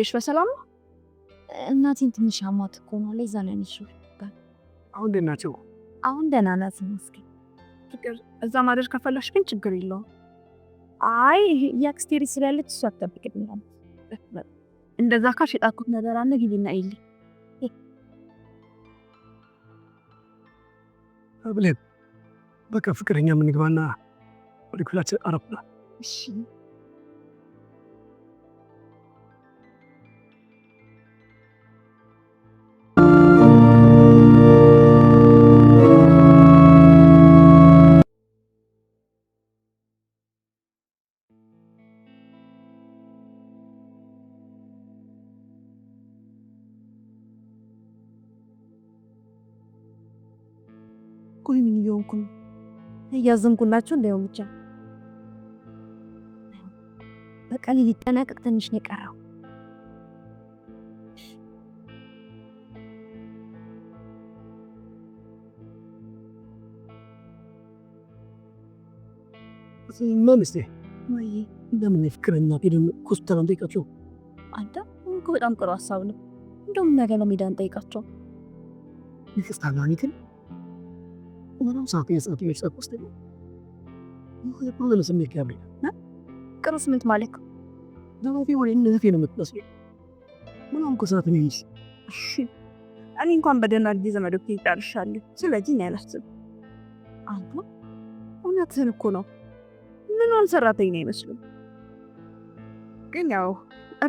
ሄድሽ? በሰላም ነው? እናቴን ትንሽ አሟት እኮ ነው። ለዛ ነው ያነሺው። አሁን እንዴት ናቸው? አሁን ደህና ናት ይመስገን። ፍቅር እዛ ማደር ከፈለግሽ ግን ችግር የለውም። አይ የአክስቴ ልጅ ስላለች እሷ ትጠብቅልኛለች። እንደዛ ካልሽ የጣልኩት ነገር አለ፣ ግቢና ይልኝ። ብሌን በቃ ፍቅረኛ የምንግባና ወደ ክፍላችን አረፍና እሺ። ቆይ ምን እየሆንኩ ነው? እያዘንኩላችሁ እንዳይሆን ብቻ። በቃ ሊጠናቀቅ ትንሽ ነው የቀረው። ማምስቴ ወይ ለምን የፍቅረኛ ሄደን ሆስፒታል አንጠይቃቸው? አንተ እኮ በጣም ጥሩ ሀሳብ ነው። እንደውም ነገ ነው ሜዳ እንጠይቃቸው። ይቅርታ ናኒ፣ ግን ምንም ሰዓት የሰዓት የሰዓት ውስጥ ነው የሆነ ስሜት ያለኝ ቅሩ ስሜት ማለት ለማፊ ወደ እነዚህ ነው የምትመስለው። ምንም እኮ ሰዓት ነው ይሽ እኔ እንኳን በደህና ጊዜ ዘመዶቼ ይጨርሻለሁ። ስለዚህ እኔ አላስብም። አንተ እውነትህን እኮ ነው። ምኗን ሰራተኛ አይመስሉም። ግን ያው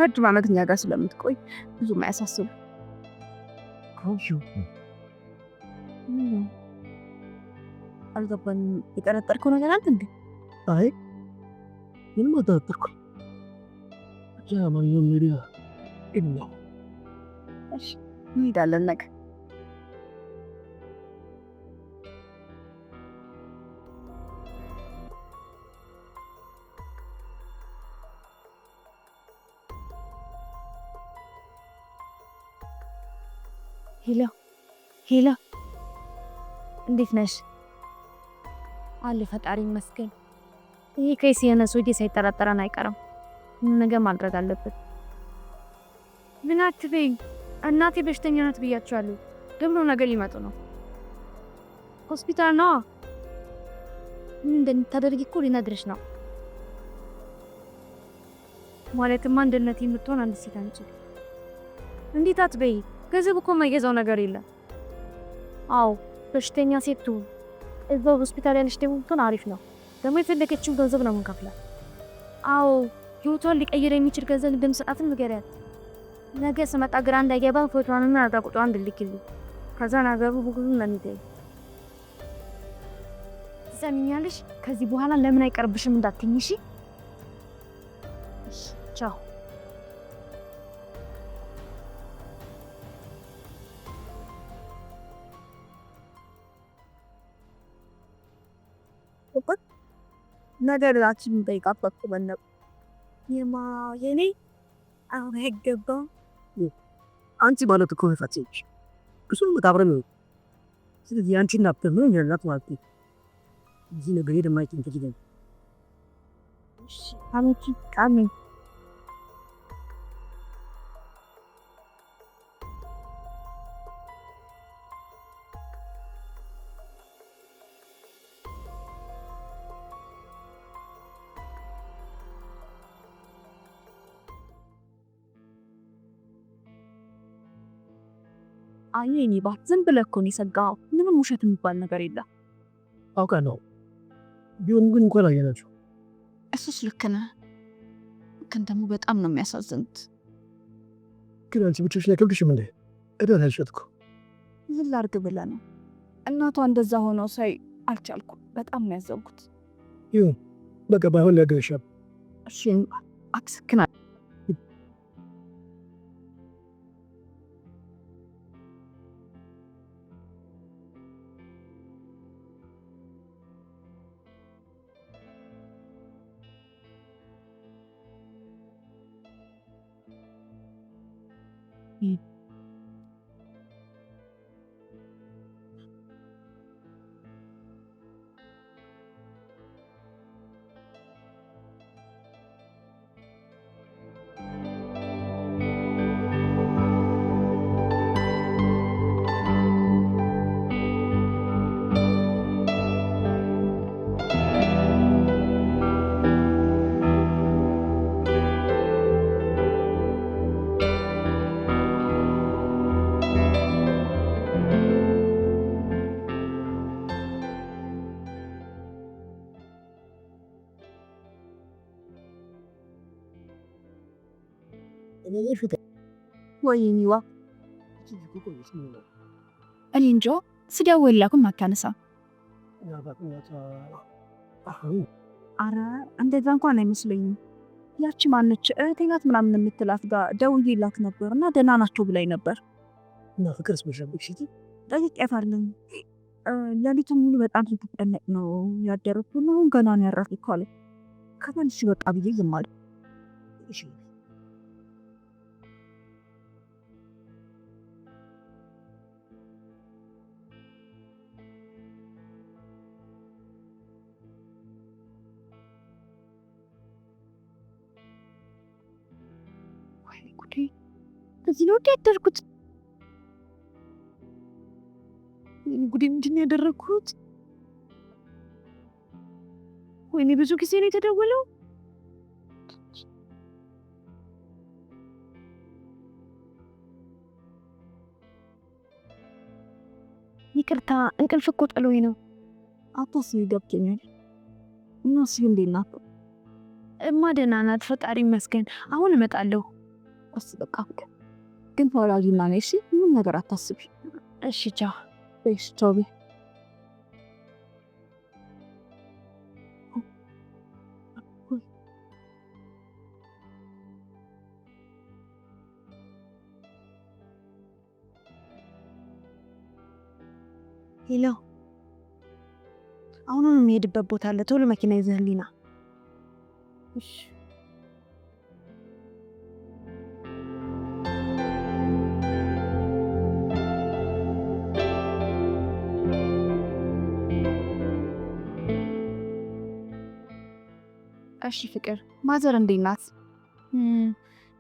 ረጅም ዓመት እኛ ጋር ስለምትቆይ ብዙም አያሳስብም። አልገባኝም። የጠረጠርከው ነገር አለ እንዴ? አይ ምንም አልጠረጠርኩም። ብቻ ማንኛውም ሚዲያ ነው። እሺ እንሄዳለን ነገ። Hello hello፣ እንዴት ነሽ? አለ ፈጣሪ ይመስገን። ይህ ከይሲ የሆነ ሰውዬ ሳይጠራጠረን አይቀርም። ምን ነገር ማድረግ አለብን። ምን አትበይኝ፣ እናቴ በሽተኛ ናት ብያቸዋለሁ። ደግሞ ነገር ሊመጡ ነው። ሆስፒታል ነዋ። ምን እንደምታደርጊ እኮ ሊነግርሽ ነው። ማለትማ አንድነት የምትሆን አንድ ሴት አንቺ። እንዴት አትበይ፣ ገንዘብ እኮ የማይገዛው ነገር የለም። አዎ በሽተኛ ሴት ትሁን፣ እዛው ሆስፒታል ያለች ደግሞ ብትሆን አሪፍ ነው። ደግሞ የፈለገችውን ገንዘብ ነው የምንከፍላት። አዎ ህይወቷን ሊቀይር የሚችል ገንዘብ እንደምሰጣትም ንገሪያት። ነገ ስመጣ ግራ እንዳይገባ ፎቶዋንና አልጋ ቁጥሯን እንድልክልኝ። ከዛ ነገሩ ሁሉ ለሚታይ ትሰሚኛለሽ? ከዚህ በኋላ ለምን አይቀርብሽም እንዳትኝ እሺ? እሺ፣ ቻው። ነገ ላችን እንጠይቃት አስበን ነበር። የማ የኔ አሁን አይገባም። አንቺ ማለት እኮ እህታችን ነሽ። ብዙ ዓመት አብረን ነው። ስለዚህ አንቺ እናት ደግሞ የእኛ እናት ማለት ነው። እዚህ ነገር የደማችን ትችላል። እሺ አመቺ ቃሚ አይ የኔ ባት ዝም ብለህ እኮ ነው የሰጋኸው። ምንም ውሸት የሚባል ነገር የለም። አውቃለሁ። ቢሆንም ግን እንኳን አየናቸው። እሱስ ልክ ነህ፣ ግን ደግሞ በጣም ነው የሚያሳዝኑት። ግን አንቺ ብቻሽን አይከብድሽም እንዴ? እዳ ያልሸጥኩ ምን ላድርግ ብለህ ነው? እናቷ እንደዛ ሆነው ሳይ አልቻልኩም። በጣም ነው ያዘንኩት። ይሁን በቃ ባይሆን ሊያገሻል። እሺ አክስክና ወይኔዋ እኔ እንጃ ስደውልላኩም አታነሳ። አረ እንደዛ እንኳን አይመስለኝም። ያቺ ማነች እህቴ ናት ምናምን የምትላት ጋር ደውዬላት ነበር እና ደህና ናቸው ብላኝ ነበር። እና ፍቅርስ መሸበቅ ሽቲ ጠይቄያታለሁ። ሌሊቱን ሙሉ በጣም ስትጨነቅ ነው ያደረኩት እና አሁን ገና ነው ያረፍኩት አለች። ከዛ እሺ በቃ ብዬ ዝም አልኩ። እሺ ወይኔ ጉዴ! እዚህ ነው እንዴ ያደርኩት? ወይኔ ጉዴ! ምንድን ነው ያደረግኩት? ወይኔ ብዙ ጊዜ ነው የተደወለው። ይቅርታ እንቅልፍ እኮ ጥሎኝ ነው። አታስቢ፣ ገብቶኛል። እና እሱ እንዴት ናት? እማ ደህና ናት፣ ፈጣሪ ይመስገን። አሁን እመጣለሁ። እስ በቃ ግን ተወላጂና ነይ እሺ። ምንም ነገር አታስቢ። እሺ ቻው። እሺ ቻው። በይ። Hello፣ አሁኑን የሚሄድበት ቦታ አለ። ቶሎ መኪና ይዘህልኝ ና። እሺ። እሺ ፍቅር፣ mother እንዴት ናት?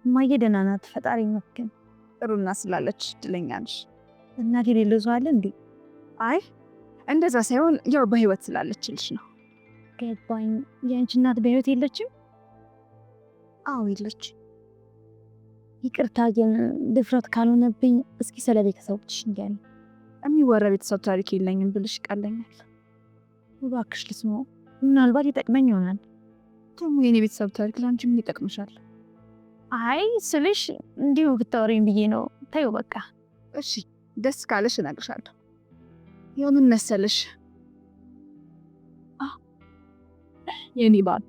እማዬ ደህና ናት፣ ፈጣሪ ይመስገን። ጥሩ እናት ስላለች እድለኛ ነሽ። እናት የሌለው ሰው አለ እንዴ? አይ እንደዛ ሳይሆን ያው በህይወት ስላለችልሽ ነው። ገባኝ። የአንቺ እናት በህይወት የለችም? አዎ የለች። ይቅርታ ግን ድፍረት ካልሆነብኝ እስኪ ስለ ቤተሰቦችሽ ንገሪኝ። የሚወራ ቤተሰብ ታሪክ የለኝም ብልሽ ይቀለኛል። እባክሽ ልስማው፣ ምናልባት ይጠቅመኝ ይሆናል። ደግሞ የኔ ቤተሰብ ታሪክ ለአንቺ ምን ይጠቅምሻል? አይ ስልሽ እንዲሁ ብታወሪኝ ብዬ ነው። ተይው በቃ። እሺ ደስ ካለሽ እነግርሻለሁ። ያው ምን መሰለሽ የኔ ባል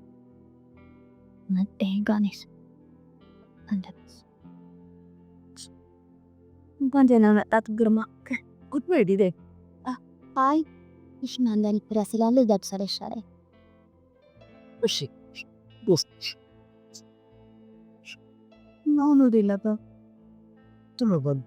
እንኳን ደህና መጣት ግርማ። ጉድ በይ ዲዴ። አይ እሺ፣ አንዳንድ ስራ ስላለ እዛ ብሰራ ይሻላል። እሺ ቦስ አሁን ወደ ነበር ትመባል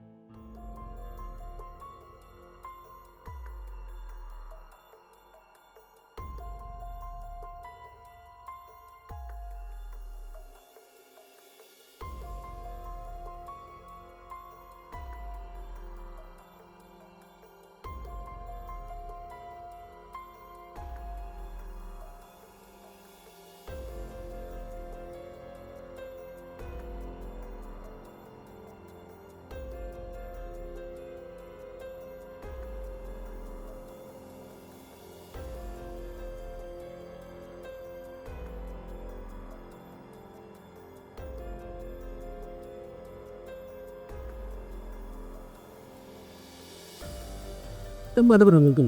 ደማ ደብረ ነው ግን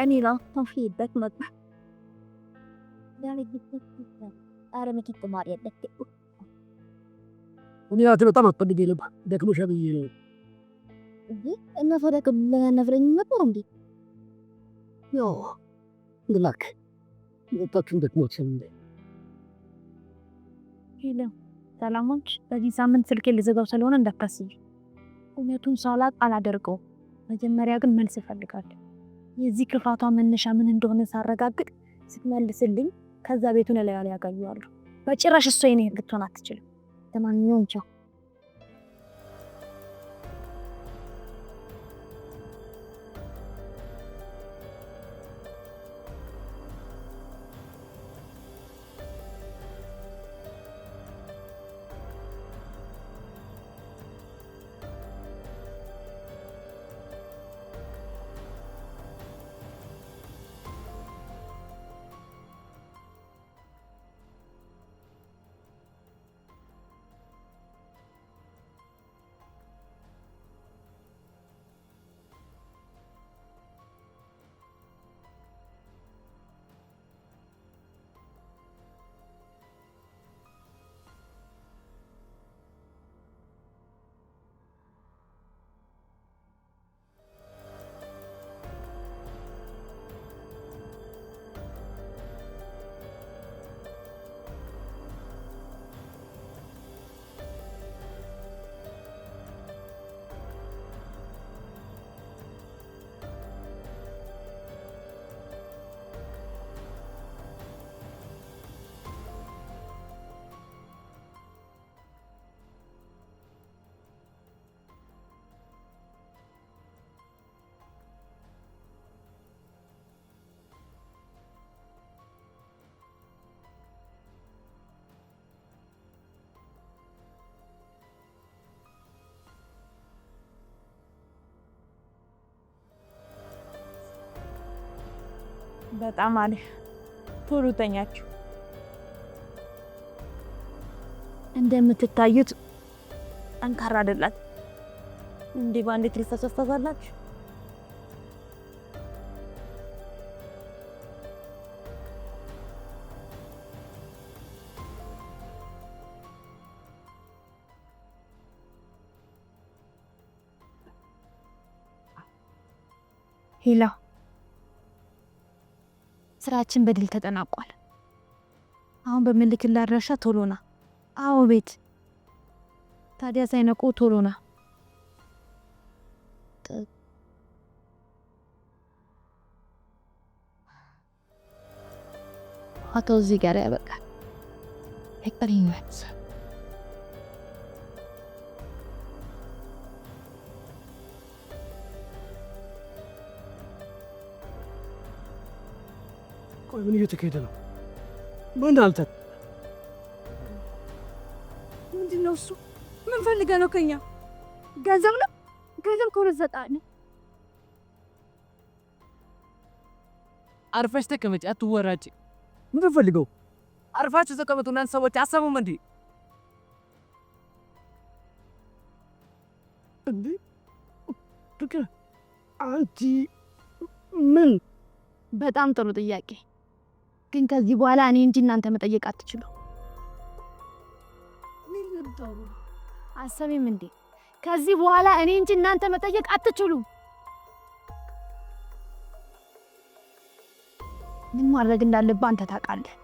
እኔ ላታፊበት መጣ እኔ በጣም አትፈልጌ ነበር ደክሞሻል ብዬ ነው። እና ታዲያ ነግረኝ ነበር እንዴ? ያው ግላክ ወጣችሁ ደክሞት እንዴ? Hello ሰላሞች፣ በዚህ ሳምንት ስልኬ ልዘጋው ስለሆነ እንዳታስቢ። እውነቱን ሳላቅ አላደርገውም። መጀመሪያ ግን መልስ እፈልጋለሁ። የዚህ ክፋቷ መነሻ ምን እንደሆነ ሳረጋግጥ ስትመልስልኝ ከዛ ቤቱን እላዩ ላይ ያገኘዋለሁ። በጭራሽ እሷ የኔ ልትሆን አትችልም። ለማንኛውም ቻው። በጣም አሪፍ። ቶሎ ተኛችሁ። እንደምትታዩት ጠንካራ አይደላት። እንዲህ በአንዴ ትልፈሰፈሳላችሁ። Hello፣ ስራችን በድል ተጠናቋል። አሁን በምልክልህ አድራሻ ቶሎ ና። አዎ ቤት። ታዲያ ሳይነቁ ቶሎ ና። አቶ እዚህ ጋር ያበቃል። ይቅር። ቆይ ምን እየተካሄደ ነው? ምን አልተ ምንድን ነው እሱ? ምን ፈልገህ ነው ከኛ? ገንዘብ ነው። ገንዘብ ከሆነ ትሰጣለህ። አርፈሽ ተቀመጪ፣ አትወራጭ። ምን ፈልገው? አርፋችሁ ተቀመጡ እናንተ ሰዎች አሰቡም እንዴ? እንዴ ፍቅር፣ አንቺ ምን? በጣም ጥሩ ጥያቄ። ግን ከዚህ በኋላ እኔ እንጂ እናንተ መጠየቅ አትችሉ። አሰሚም እንዴ? ከዚህ በኋላ እኔ እንጂ እናንተ መጠየቅ አትችሉ። ምን ማድረግ እንዳለብህ አንተ ታውቃለህ።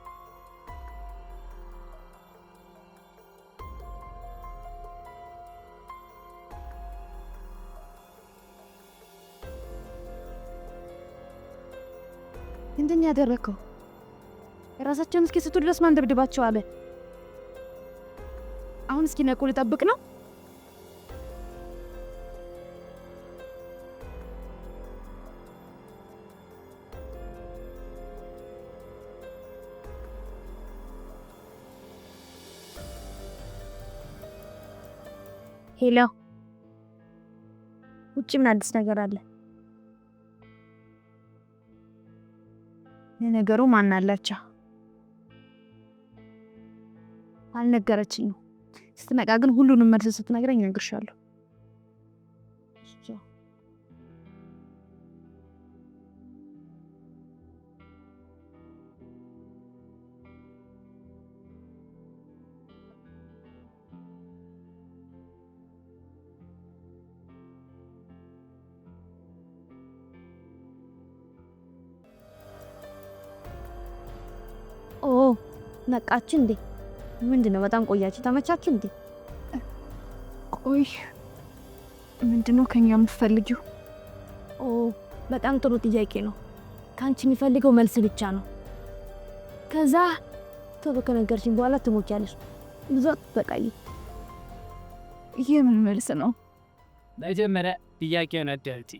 ምንድን ነው ያደረግከው? ራሳቸውን እስኪስቱ ድረስ ማን ደብድባቸው አለ? አሁን እስኪነቁ ልጠብቅ ነው? Hello፣ ውጭ ምን አዲስ ነገር አለ? ለነገሩ ማን አላቸው? አልነገረችኝም። ስትነቃ ግን ሁሉንም መልስ ስትነግረኝ እነግርሻለሁ። ኦ ነቃች እንዴ? ምንድን ነው? በጣም ቆያችሁ። ተመቻችሁ እንዴ? ቆይ ምንድነው ከኛ የምትፈልጊው? ኦ በጣም ጥሩ ጥያቄ ነው። ከአንቺ የሚፈልገው መልስ ብቻ ነው። ከዛ ቶሎ ከነገርሽኝ በኋላ ትሞቻለሽ። ብዙ አትበቃይ። ይህ ምን መልስ ነው? መጀመሪያ ጥያቄውን አዳምጪ።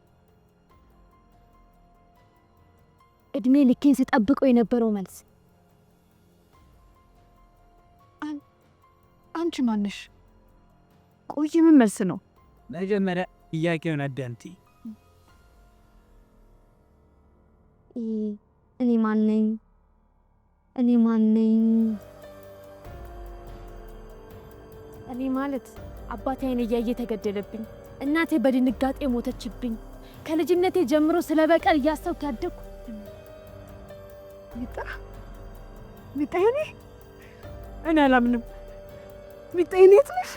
እድሜ ልኬን ስጠብቀው የነበረው መልስ። አንቺ ማንሽ? ቆይ ምን መልስ ነው? መጀመሪያ ጥያቄውን አዳምጪ። እኔ ማን ነኝ? እኔ ማን ነኝ? እኔ ማለት አባቴ አይን እያየ ተገደለብኝ፣ እናቴ በድንጋጤ ሞተችብኝ። ከልጅነቴ ጀምሮ ስለ በቀል እያሰብኩ ያደግኩ ሚጣ ሚጣ፣ የኔ እኔ አላምንም። ሚጣ የኔ የት ነሽ?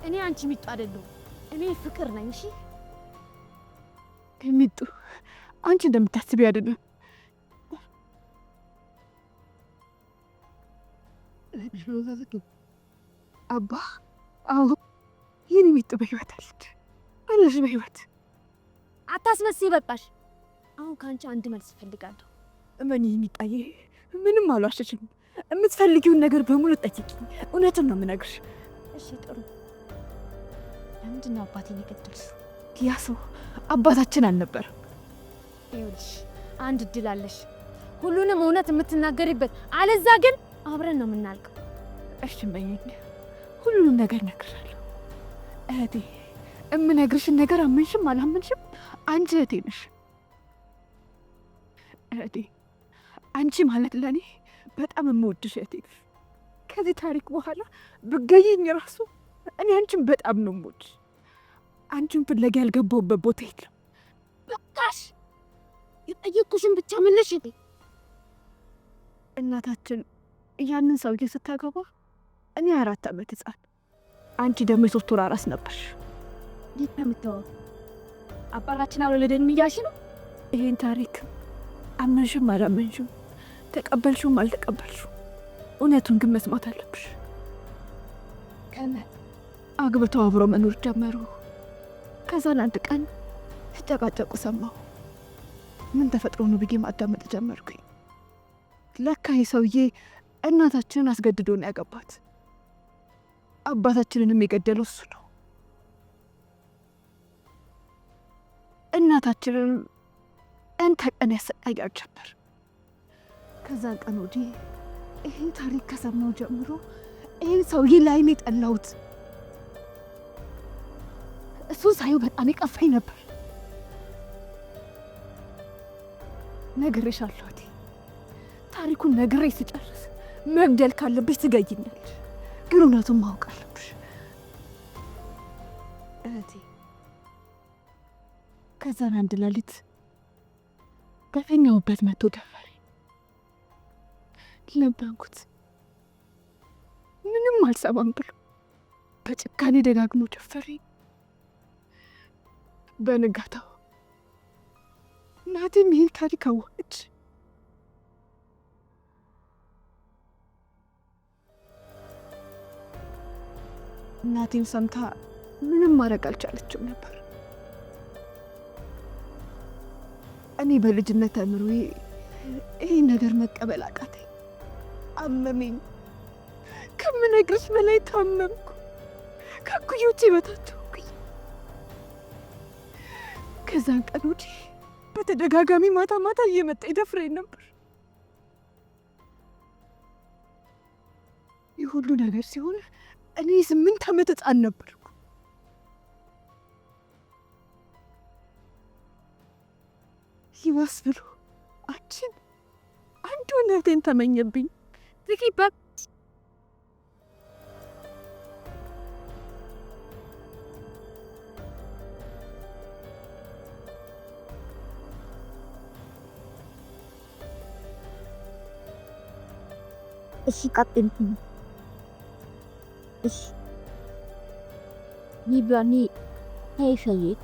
እኔ አንቺ ሚጡ አይደለሁም። እኔ ፍቅር ነኝ። እሺ ሚጡ፣ አንቺ እንደምታስቢ አይደለም። አባ፣ አዎ የኔ ሚጡ በህይወት አለች አለች በህይወት። አታስመስይ፣ በቃሽ። አሁን ከአንቺ አንድ መልስ እፈልጋለሁ። እመኚ ሚጣዬ፣ ምንም አልዋሸሽም። የምትፈልጊውን ነገር በሙሉ ጠይቂኝ፣ እውነቱን ነው የምነግርሽ። እሺ ጥሩ። ለምንድን ነው አባቴን የገደልሽው? ያ ሰው አባታችን አልነበረም። ይኸውልሽ አንድ እድል አለሽ፣ ሁሉንም እውነት የምትናገሪበት። አለዛ ግን አብረን ነው የምናልቀው። እሺ እመኚኝ፣ ሁሉንም ነገር እነግርሻለሁ። እህቴ፣ እምነግርሽን ነገር አመንሽም አላመንሽም አንቺ እህቴ ነሽ። እህቴ አንቺ ማለት ለእኔ በጣም የምወድሽ እህቴ ነሽ። ከዚህ ታሪክ በኋላ ብገይኝ ራሱ እኔ አንቺን በጣም ነው የምወድሽ። አንቺን ፍለጋ ያልገባሁበት ቦታ የለም። በቃሽ! የጠየቅኩሽን ብቻ መለሽ። እህቴ እናታችን ያንን ሰውዬ ስታገባ እኔ 4 ዓመት ሕፃን፣ አንቺ ደግሞ የ3 ወር አራስ ነበርሽ። እንዴት ነው የምታወሪው? አባታችን አልወለደንም እያልሽ ነው? ይሄን ታሪክ አመንሽም አላመንሽም ተቀበልሽውም አልተቀበልሽውም እውነቱን ግን መስማት አለብሽ። ከእናት አግብተው አብረው መኖር ጀመሩ። ከዛን አንድ ቀን ሲጨቃጨቁ ሰማሁ። ምን ተፈጥሮ ነው ብዬ ማዳመጥ ጀመርኩኝ። ለካ ይህ ሰውዬ እናታችንን አስገድዶ ነው ያገባት። አባታችንንም የገደለው እሱ ነው። እናታችንን ቀን ተቀን ያሰቃያት ጀመር። ከዛን ቀን ወዲህ ይህን ታሪክ ከሰማሁ ጀምሮ ይህን ሰውዬ ላይኔ ጠላሁት። እሱን ሳየው በጣም የቀፋኝ ነበር። ነግሬሻለሁ እህቴ፣ ታሪኩን ነግሬ ስጨርስ መግደል ካለብሽ ትገይኛለሽ፣ ግን እውነቱን ማወቅ አለብሽ እህቴ። ከዛን አንድ ሌሊት በተኛሁበት መጥቶ ደፈረኝ። ለመንኩት፣ ምንም አልሰማም ብሎ በጭካኔ ደጋግሞ ደፈረኝ። በንጋታው እናቴም ይህን ታሪክ አወቀች። እናቴም ሰምታ ምንም ማድረግ አልቻለችም ነበር። እኔ በልጅነት አእምሮዬ ይህን ነገር መቀበል አቃተኝ። አመመኝ። ከምነግርሽ በላይ ታመምኩ። ከእኩዮቼ በታች ሆንኩኝ። ከዛን ቀን ወዲህ በተደጋጋሚ ማታ ማታ እየመጣ ይደፍረኝ ነበር። ይህ ሁሉ ነገር ሲሆን እኔ 8 ዓመት ሕፃን ነበርኩ። ይባስ ብሎ አንቺን አንዱን እህቴን ተመኘብኝ። ዝጊበት። እሺ ቀጥል። እሺ ኒብራኒ ሄሸይት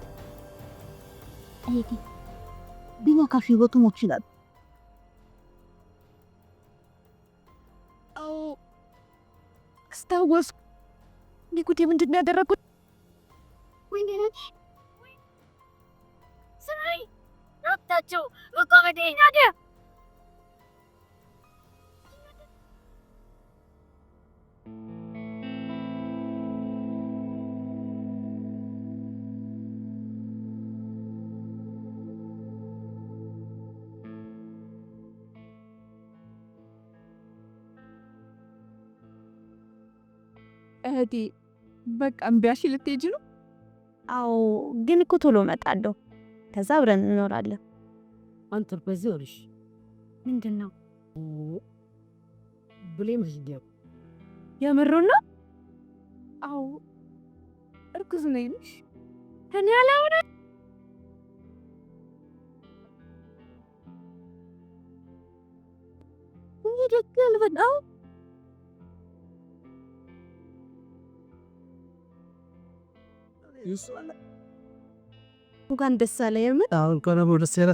እህቴ ቢነካሽ ህይወቱ ሞት ይችላል። አዎ አስታወስኩ። እኔ ጉዴ ምንድን ነው ያደረጉት? እህቴ በቃ እምቢ አልሽ ልትሄጂ ነው? አዎ፣ ግን እኮ ቶሎ እመጣለሁ። ከዛ አብረን እንኖራለን። አንተ በዚህ ሆነሽ ምንድን ነው ብሌም ህዝብ የምሩን ነው? አዎ እርጉዝ ነኝ ልሽ እኔ አላምንም። ይደጋል በጣም። እንኳን ደስ አለ። የምር አሁን እንኳን አብሮ ደስ ያለ።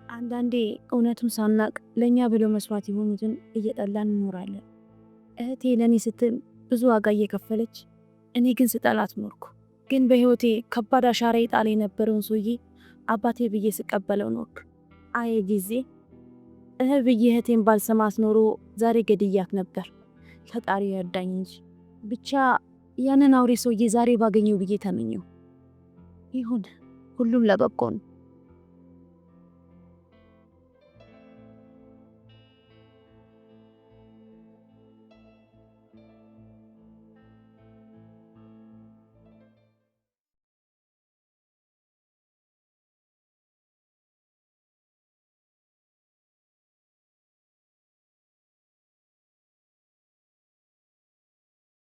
አንዳንዴ እውነቱን ሳናቅ ለእኛ ብለው መስዋዕት የሆኑትን እየጠላን እንኖራለን። እህቴ ለእኔ ስትል ብዙ ዋጋ እየከፈለች፣ እኔ ግን ስጠላት ኖርኩ። ግን በሕይወቴ ከባድ አሻራ የጣለ የነበረውን ሰውዬ አባቴ ብዬ ስቀበለው ኖርኩ። አየ ጊዜ እህ ብዬ እህቴን ባልሰማት ኖሮ ዛሬ ገድያት ነበር። ፈጣሪ ይርዳኝ እንጂ ብቻ ያንን አውሬ ሰውዬ ዛሬ ባገኘው ብዬ ተመኘው። ይሁን፣ ሁሉም ለበጎ ነው።